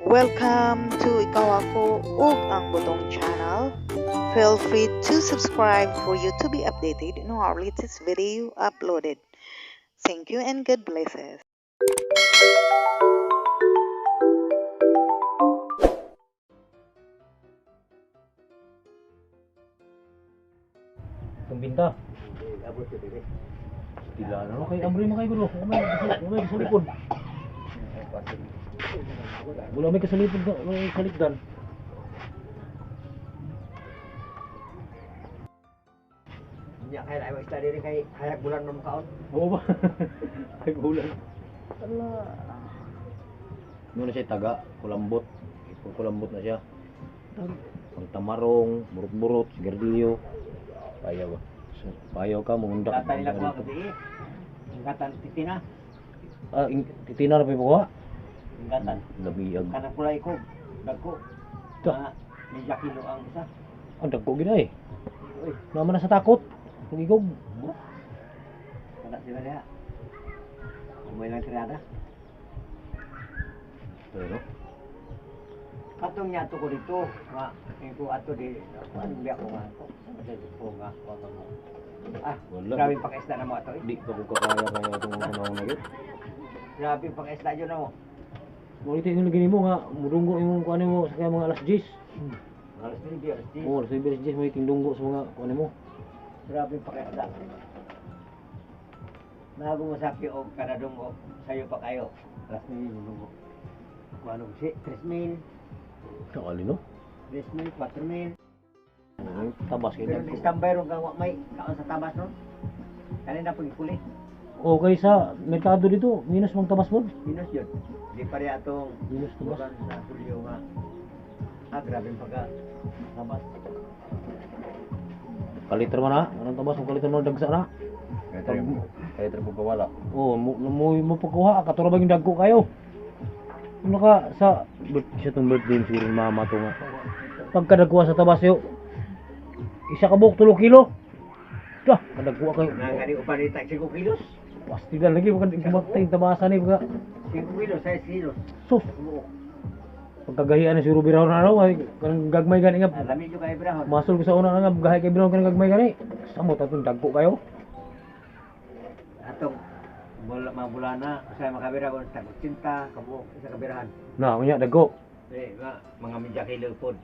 Welcome to Ikaw Ako ug ang Butong channel. Feel free to subscribe for you to be updated on our latest video uploaded. Thank you and God bless us. Itong binta. Abot ko diri. Tila na. Okay, amri mo kayo gulo. Umay kasalipod. Wala may kasalipod na, may kalikdan. Nya kay lahi isda diri kay hayag bulan man kaon. Oo ba? Ay, gulan. Ano na siya, taga, kulambot. Kulambot na siya. Ang tamarong, burot-burot, sigardilyo. Payaw ba? Payaw ka, mungundak. Gatan nila kuha gabi. Gatan titina. Ah, titina na pa yung kuha? Gatan. Labiag. Kanang kulay ko. Dagko. Ta. Mga medya kilo ang isa. Ang dagko gina eh. Uy, Naman na sa takot. Ang igog. kana sila diha. Umay lang tirada. Pero, Katong niya ato ko dito, nga ko ato di kuan biya ko nga ko. Sa ko nga wa ka mo. Ah, Wala. grabe pang isda na mo ato eh. Di pa ko kakaya kaya itong panahon na yun. Grabe pang isda yun na mo. Ulitin yung lagi mo nga, mudunggo yung kuan mo sa kaya mga alas 10. Alas 9, alas 10. Oo, alas 9, alas 10 may tindunggo sa mga kuan mo. Grabe pa kaya. Nago mo sa og kanadong og sayo pa kayo. Alas 9 mo. Kuano si 3,000, Nakali no? 3,000, 4,000. Ang tabas kay Pero dagko. standby ron kang wa may kaon sa tabas no. Kanina pag ikuli, Okay sa merkado dito, minus mang tabas mo. minus yun. Di pa rin atong Minus tabas. bukan sa tulyo nga. Ah, grabe pagka tabas. Kaliter man na, anong tabas mo kaliter man dagsa na. Kaya tayo pagkawala. Oo, mo pagkuha, katura ba yung dagko kayo? Ano ka sa siya tong birthday siguro ni mama to nga. Pagkadagkuha sa tabas yo. Isa ka buok 3 kilo. Dah, kadagkuha kayo. Nga gani upan ni tag 5 kilos. Pastilan lagi bukan kumatay yung tabasan ni buka. 5 kilos, 6 kilos. Sus, pagkagahian na siguro birahon na ano, ay kanang gagmay gani nga. Ah, lami jud kay Ibrahim. Masol ko sa una na nga gahi kay birahon kanang gagmay gani. Samot atong dagko kayo. Atong bola mga bulana sa makabira ko tag 80 kabuok sa kabirahan. Na, unya dagko. Eh, mga medya kilo pod.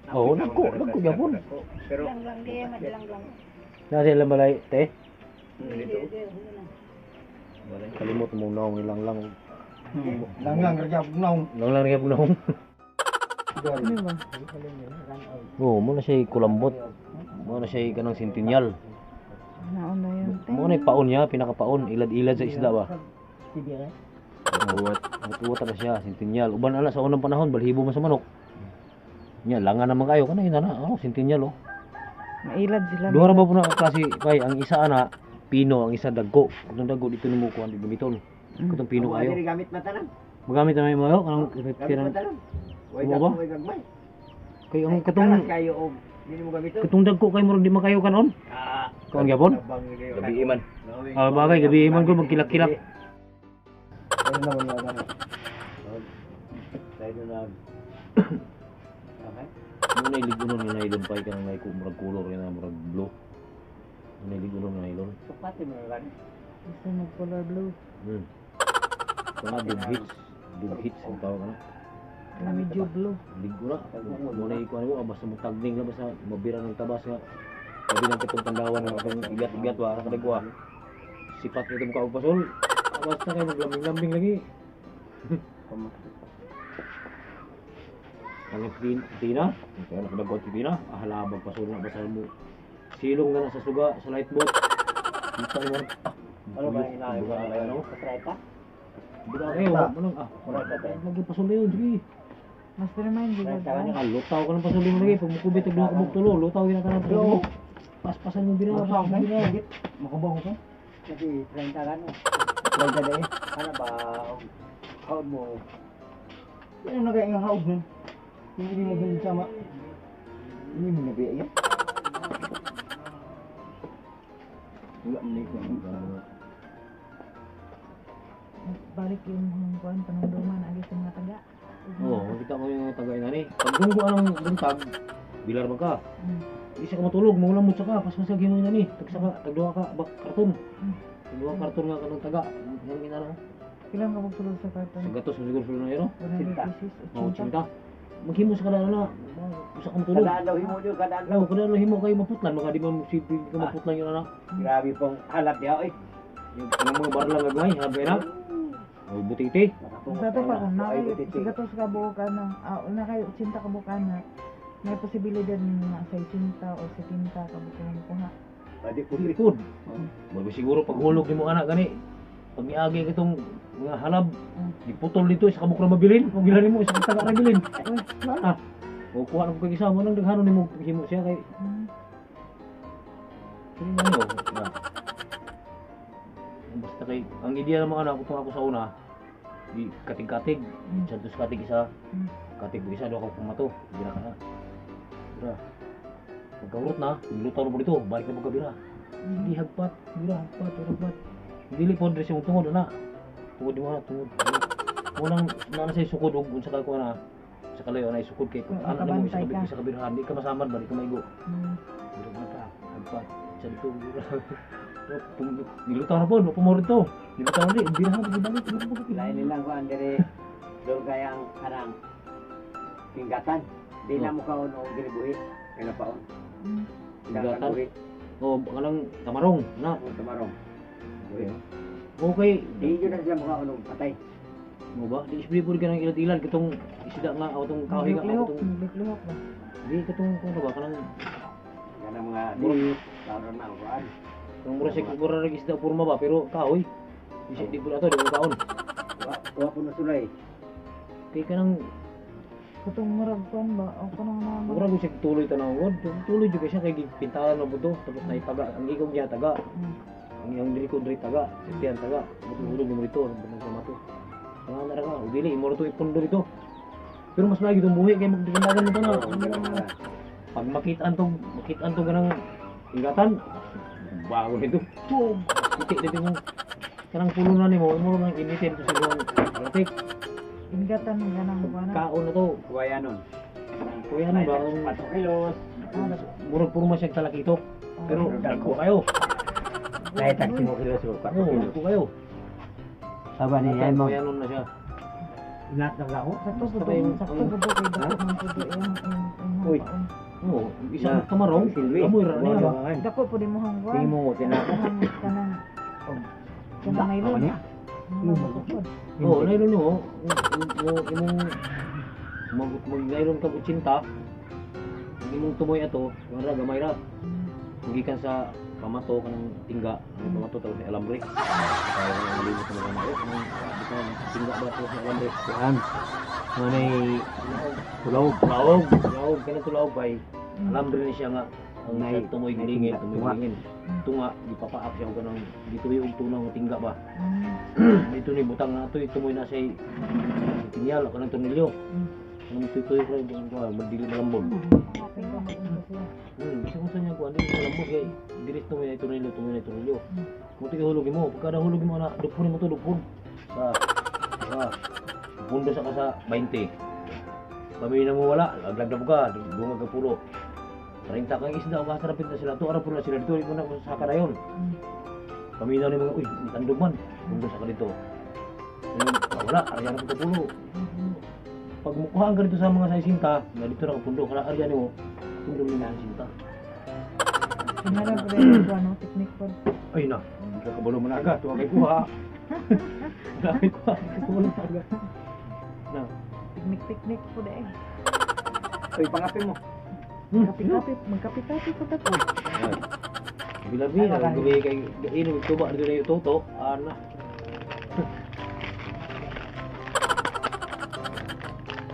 Oo, dagko, dagko gyapon. Pero Lang di, madilang lang. Na sila balay, te. dito. Kalimot mo naong ilang lang. Langlang kerja naong. Lang lang gyapon naong. Oo, mo na siya kulambot. Mo na siya kanang sintinyal. Naon na yun. Mo na yung paon niya, pinakapaon, ilad-ilad sa isda ba. Uwat. Uwat na siya, sintinyal. Uban ana sa unang panahon, balhibo man sa manok. Nya, langan naman kayo kana yun ana, oh, sintinyal oh. Mailad sila. Duha ra ba po na ka klase pay, ang isa ana pino, ang isa dagko. Katong dagko dito nimo kuan gamiton. Katong pino kayo. Diri gamit matanan. Magamit na mo kanang Gamit kanang matanan. Way Mo ba? dako, way gagmay. kay ang Katong katong kayo og dili mo gamiton. katong dagko kay murag di makayo kanon. Ah, Kaon gyapon? Gabi iman. Ah, bagay gabi man ko magkilak-kilak. Ayun naman na gani. Tayo na. Okay. Mo na iligunon nga nylon pay kanang nay murag color nga murag blue. Mo na iligunon nga nylon. Supati mo gani. Gusto mag color blue. Kana dug hits, dug hits ang tawag ana. Na medyo blue. Ligo na. Mo na ikuan mo basta mo tagning na basta mabira ng tabas nga. Sabi ng kitong pandawan ng atong igat-igat wa ra kadagwa. Sipat nito mo kaog pasol. Basta kay maglambing-lambing lagi. Ang tina, kaya nakadagwa ti tina, ah labag pasol na basta mo. Silong na na sa suga sa light boat. Kita mo. Ah, Ano ba inaayos? Buga kayo no? Katreta? Buga kayo, manong ah. Lagi pasol na yun, sige. Mastermind di ba? Ah, lutaw ka ng pasuli mo lagi. Pag mukubit, tagduha ka mong tulo, lutaw yun ka ng pasuli mo. Paspasan mo binawa, paspasan mo binawa. Makabaho ka? Kasi 30 gano. 30 dai. Ano ba? Haod mo. Ano na kaya ang haog nun? Hindi mo ganun sama. Hindi mo nabiya yan. Wala man na ikaw. Balik yung kuan panungduman agi sa mga taga. Oo, Makita mo yung tagay na ni. Pag gunggo ang buntag, bilar ba ka? Mm. Di siya ka matulog, maulam mo ka, pasmasag mo na ni. Tagsa ka, tagduha ka, bak karton. Mm. Tagduha karton nga kanang taga. Yan ina na. Ilang ka pagsulod sa karton? Sa gatos mo siguro sulod na yun, no? 100 pieces, Mga 80. 80. Maghimo sa kada na, usa ka matulog. Kada adlaw himo jud, kada adlaw. Oo, kada ano himo kayo maputlan, mga di ba di ka maputlan yun anak. Grabe pong halap niya oy. Yung mga barlang gagmay, habi na. O butiti. Sa to pa kung Ay, na butiti. sa gatos ka buok ano, na kayo 80 ka buok ana. May posibilidad nga 60 o 70 ka buok ang kuha. Pwede po. Likod. Bago siguro paghulog nimo anak gani. Pag niagi kitong mga halab, giputol dito isa ka buok ra mabilin. Kung gilan nimo isa ka taga ra bilin. Uy, Ah. O kuha na ko kay isa mo nang daghanon nimo himo siya kay Kini man yo. Na. Basta kay ang ideya ng mga anak ko ako sa una, di katig-katig, santos katig isa. Katig ko isa do ako pumato, gira ka na. Gira. Pagkaurot na, nilutaw na po dito, balik na po kabira. Sige, hagpat, gira, hagpat, hagpat. Dili po dress yung tungod na. Tungod mo na, tungod. Unang na sa sukod og unsa ka ko na sa kalayo na isukod kay Oo, ana nimo isa nakabantay ka ka. isa ka birahan, di ka masamad ba, di ka maigo. Gira na ka, hagpat, sa dito, gira. Nilutaw na po, mapumor dito. Nilutaw na di, birahan, balik, balik, balik. Lain nilang kuan diri doon kayang kanang ingatan. Di na mo kaon og diri buhi. Kaya paon. Ingatan? Ingatan. O, kanang tamarong, na. Ang tumarong. Buhi. Okay. Di jud na sila makaon og patay. Mo ba? Di isbi po ka ng ilad-ilad katong isda nga o tong kahoy nga o Maglihok, katong maglihok ba? di katong kung ano ba kanang Kanang mga Murag- di kaon na kuan. kanang mura siya mura ra isda purma ba pero kahoy. Di siya di po ato di mo kaon. Wa wa puno sulay. Kay kanang Katong murag kuan ba? O kanang na mura ko siya tuloy tanaw god. Tuloy jud kay siya kay gipintalan na buto tapos naitaga ang igong niya taga. Ang iyang diri ko diri taga, sitian taga. Buto hulog mo dito sa mato. Nga na ra ka, o dili imo ra to ipundo dito. Pero mas lagi itong buhi kay magdagan mo to na. Oo, ganun na. Pag makitaan tong ganang ingatan, bago nito. Boom! Puti dito mo. Kanang pulo na nimo, imo nang initin to sa imong ratik. Ingatan ganang kuan na. Kaon na to. Kuwayanon. Kuya ano ba? Ang 4 kilos. murag puro man siyang talakitok. Pero dagko kayo. Dahil tag 5 kilos o 4 Oo, kilos. dagko kayo. Saba ni ay mo. Kuya na siya. Lahat ng lako. Sakto po Basta to, yung- sakto po to kay dako man po to iyang iyang Uy. paon. Oo, isang kamarong. Amoy ra niya ba? Dako po di mo hang kuan. Tingin mo tinako. Kanang kanang kanang nylon. Ako niya? Ano po? Oo, nylon no. Imong mag mag nylon kag 80. Ang imong tumoy ato, wala gamay ra. Gikan sa pamato kanang tingga, ang pamato tapos may alambre. Kaya nang malimot sa mga nao, kanang di ka tingga ba tapos may alambre. Kuan. Manay Tulawog, tulawog, tulawog, kanang tulawog bay. Alambre ni siya nga ang Nay- sa tumoy nay gilingin, tingga, tumoy tunga. gilingin. Tunga, gipapaak siya og kanang gituyo og tunang nga tingga ba. Dito ni butang na ito, tumoy na siya tinyal kanang tornilyo. Kanang tuyo ko yung madili malambot. Bisa kung saan niya kuan dili malambot kay dili tumoy na tornilyo, tumoy na tornilyo. Kung ito ihulog mo, pagka nahulog mo na, dupon mo to, dupon. Sa sa pundo sa ka sa 20. Pamilya na mo wala, laglag na mo ka, bungag ka pulo. 30 kang isda, kasarapit na sila. Ito, arap na sila dito, ikaw na sa karayon. Paminaw ni mga, uy, nitandog man. Pundo sa ka dito. Ngayon, wala, arya na po pulo. Pag mukhaan ka dito sa mga 60, na dito na kapundo, kala arya nimo, pundo ni mga 60. Kinahanglan po rin yung ano, technique po. Ay na, hindi ka kabalo man aga, tuwa kay kuha. Wala kay kuha, hindi ka kabalo man aga. Na. Technique, technique po dahil. Uy, pangapin mo. Magkapi-kapi, magkapi-kapi po dato. Ay. Bilabi, ang gabi kay inom tuba dito na yung toto, ana.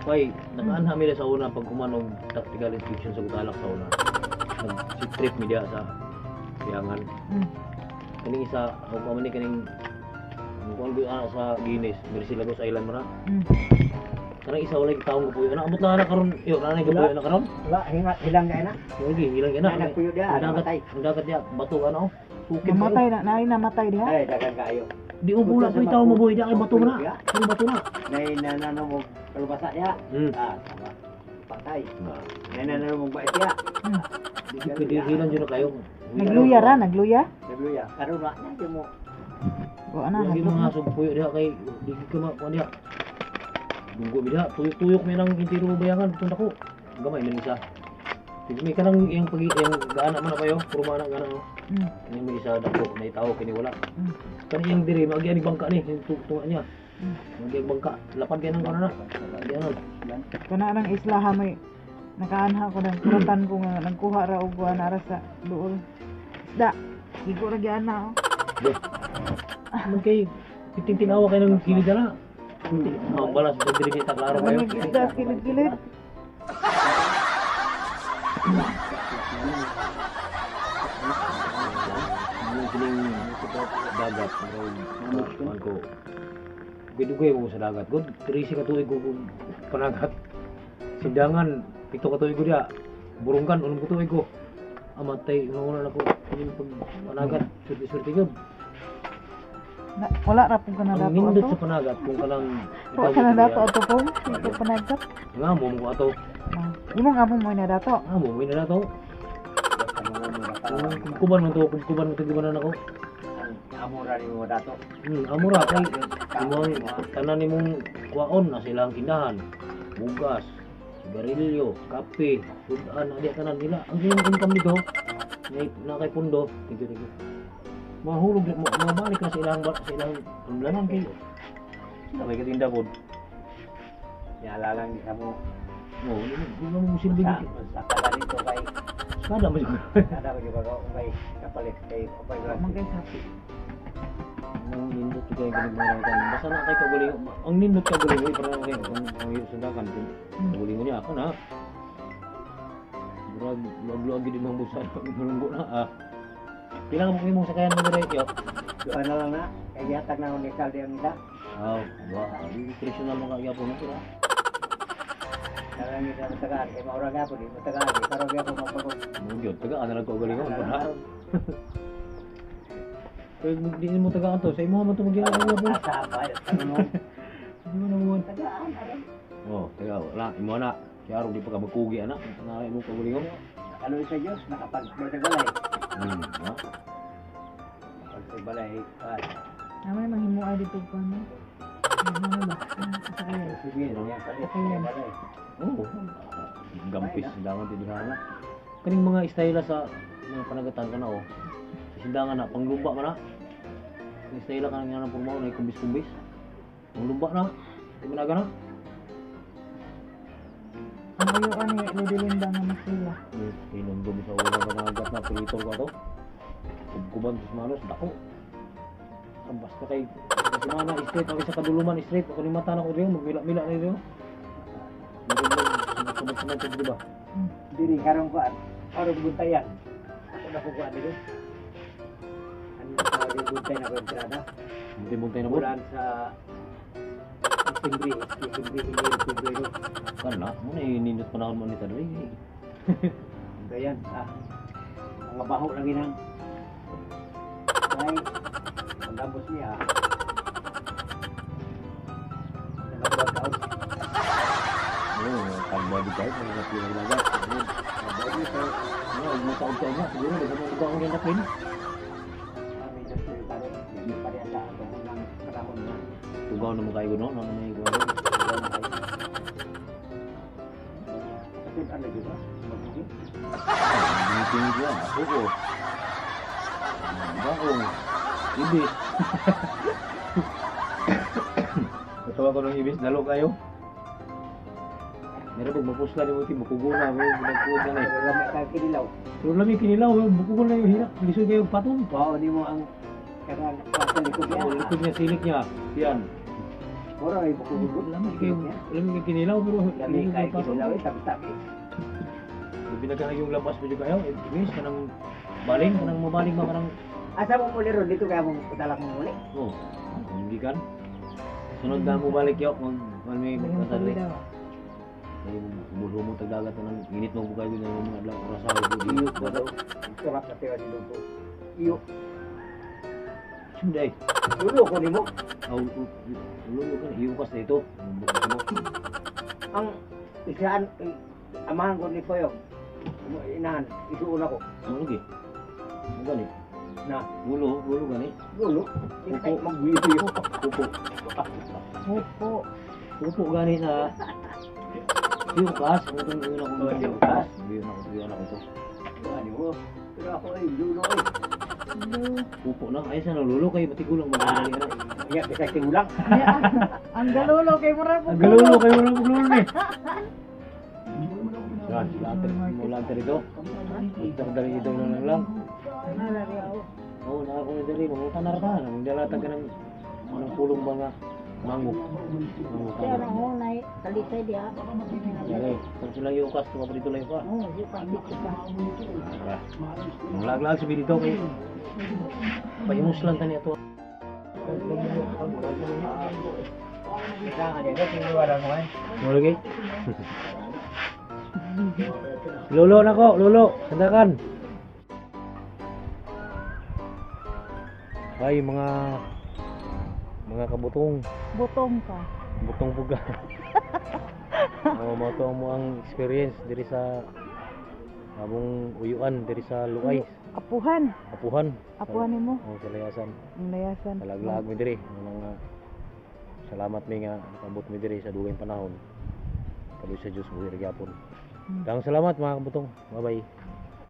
Kay, nakaanha mi na sa una pag kumanog tactical inspection sa Gutalak sa una. Nag trip mi diha sa Piangan. Kaning isa, ako pa man ni kaning ang kuan ko ana sa Guinness, Murcielagos Island man na. Kanang isa walay taong kapuyo. Ana abot na ana karon, yo na kapuyo na karon. Wala, hinga, hilang ka na. Lagi hilang ka na. Na, nagpuyo diha, Ang dagat, namatay. ang dagat diha, bato ka na oh. Sukib Namatay na, naay namatay diha. Ay, dagan kayo. Di mo pula ko itaw mabuhi di kay bato na. Kay bato na. Nay nanano mo kalubasa niya. Ah, sama. Patay. Nay nanano mo bait niya. Di pwede hilan jud na kayo. Nagluya ra, nagluya. Nagluya. Karon na na di mo. O ana, Lagi nagluya. mga sugpuyo diha kay di ka ma kuan diha. Dunggo mi diha, tuyok-tuyok mi nang intiro bayangan tong dako. Gamay man isa. Sige may kanang iyang pag iyang gaana man na kayo, puro man na gaana oh. Kani may isa dako na itawo kini wala. Kani iyang diri magian ni bangka ni yung tunga niya. Magian bangka, lapad kay nang kuan na. Magianon. Kana nang isla ha may nakaanha ko nang kurutan ko nga nagkuha ra og kuha na ra sa duol. Isda. Igo ra gyud ana oh. Man kay piting tinawa kay nang kilid na. Ang balas sa diri kita klaro kayo. Mga isda sa kilid-kilid. Ang kining dagat pero kuan ko. Dugay mo sa dagat. God, 13 ka tuig ko kung panagat. Sindangan, 7 ka tuig ko diya. Burungkan, 6 ka tuig ko. Amatay, una na ko kining pag panagat, swerte-swerte gyud. Na, wala ra pong Ang kanadato nindot ato. sa panagat kung kanang Wala kanadato ato pong. Ito panagat. Nga mo mo ato. Ah, imong amo mo na dato. Nga mo mo na to. Kubkuban mo to, kubkuban mo to gibanan ako. Amura ni mo dato. Amura kay imong tanan nimong kuwaon na silang tindahan. Bugas, sigarilyo, kape, sudan, adi tanan nila. Ang iyong income dito, na, na kay pundo, thank you, thank you. Mahulog, mabalik na sa ilang amlanan kay sila may katinda pod. Yala lang di ka mo. Oh, di mo di mo silbi Sa sa kada dito kay kada mo siguro. kada ko juga ko kay kapalit kay kapay Man kay sapi. Ang nindot kay ganun mga kan. Basta na kay kagulingon. Ang nindot kagulingon para kay ang sundakan. Kagulingon niya ako na. Murag luag-luag gid imong busa mulunggo na ah. Pila ka mo imong sakayan mo dire yo? Duha na lang na. Kay gihatag na ni Saldi ang isa. Aw, wa, di traditional mga gyapon mo sila. Nalang ni sa matagaan kay maura gyapon di matagaan kay karon gyapon mapagod. Mo gyud tagaan na lang kagulingon pa. Kay di mo tagaan to sa imo man to magyapon gyapon. Asa pa ano. Di mo na mo. Tagaan aron. Oh, taga wala imo na. Kaya di pa ka magkugi ana. Nga imong kagulingon. Nakaloy sa Dios nakapag balay. Ha? Pagbalay ah, Amay manghimoa dito ko ano. Ano ba? Sa kaya. sige niya palit kay balay. Oo. Gampis sindangan tinihana. Kaning mga istayla sa mga panagatan ka na oh. Sa sindangan na panglumba man na. Ang istayla ka nga ng purmaw na kumbis-kumbis. Panglumba na. Di managa na. Ang ayo ani Lodilinda nga masila. Hinumdum sa una panagat na pilitor ka to. Kubkuban sa manos dako. Ang basta kay sa semana straight ako sa kaduluman straight ako ni mata na ko diyo magmila-mila na diyo. Sunod-sunod di ba? Diri karon ko aron buntayan. Ako na ko kuan diri. Ano sa buntay na ko entrada. Buntay-buntay na po. Bulan sa September, September, Enero, Pebrero. Kan na, mo na inindot panahon mo ni Tadri. Buntayan ah. Mga baho lagi nang. Ay, pagdambos niya. Nagbuhat Oo, tagba di kayo, mga pilang dagat. Tagba sa Ano, huwag mo taog-taog na, siguro, di ka mo ugaw ang rin. Kami na sa karon, hindi pa rin sa atong unang panahon na. Ugaw na mo kayo, no? No, may ugaw. Ugaw na kayo. Kasi ano di ba? Mabuti. Tingin siya, oo. Baong, ibis. Katawa ko ng ibis, dalo kayo. Meron pag mapusla ni mo, bukuguna, may nagkuod na eh. Pero lami ka kinilaw. Pero lami kinilaw, bukuguna yung hirap, lisod kayo patong. Bao ni mo ang kanang sa likod niya. Oo, likod niya, silik niya. Yan. Mura ay bukugod. Lami kayo kinilaw, pero Lami lisod kay kayo patong. kinilaw eh, tabi-tabi. Binagay yung labas medyo kayo, ibis, kanang baling, kanang mabaling ba, kanang, Asa mo muli ron dito kaya mo padalak mo muli. oh, hindi kan. Sunod na mo balik yo, mag, mag, may Daghang magkasali. daw. Ay, bulho mo tagdagat na ng init mo bukay ko na mga adlaw oras sa Iyo ba daw? Sarap na tira dito. Iyo. Sunday. Lulo ko nimo. Aw, lulo ka hiukas na ito. Mo. Ang isaan eh, amahan ko ni Koyong. Inahan, isuon ako. Ano lagi? Ano gani? Na. Gulo, gulo gani. Lulo. Upo. Magwiyo. Upo. Opo. Upo gani na. Hiukas, ano itong yun ako? Oh, hiukas. Yun ako, yun ako ito. Ano mo? Pero ako ay lulo ay. Upo na. Ay, sana lulo kayo, matigulang magdali na. Iya, bisag tigulang. Ang galulo kay mura po. Ang galulo kayo, wala mong lulo eh. Yan, sila ate, mula ate rito. Dali ito na lang lang. Oo, nakakuha dali. Mangutan na rata. Nangdalatan ka ng anong pulong mga mango. Kaya Mangutan. nang unay, talisay diha. Yari, kung sila yung kas, tumapa dito lang pa. Oh, di pa dito pa. Ang lag-lag sabi dito kay pahimus lang tani ato. Kailangan niya, tinuwala mo eh. Mo lagi. Lolo nako, lolo, sandakan. Ay, mga kabutong, Butong ka. butong buga. Oh, mo to mo ang experience diri sa among uyuan diri sa Luay, Apuhan. Apuhan. Apuhan nimo. Oh, sa Layasan. Ang layasan. Nalaglag mi diri ang mga salamat mi nga nakaabot mi diri sa dugay panahon. Kaluoy sa Dios buhi ra gyapon. Daghang salamat, mga kabutong. Bye bye.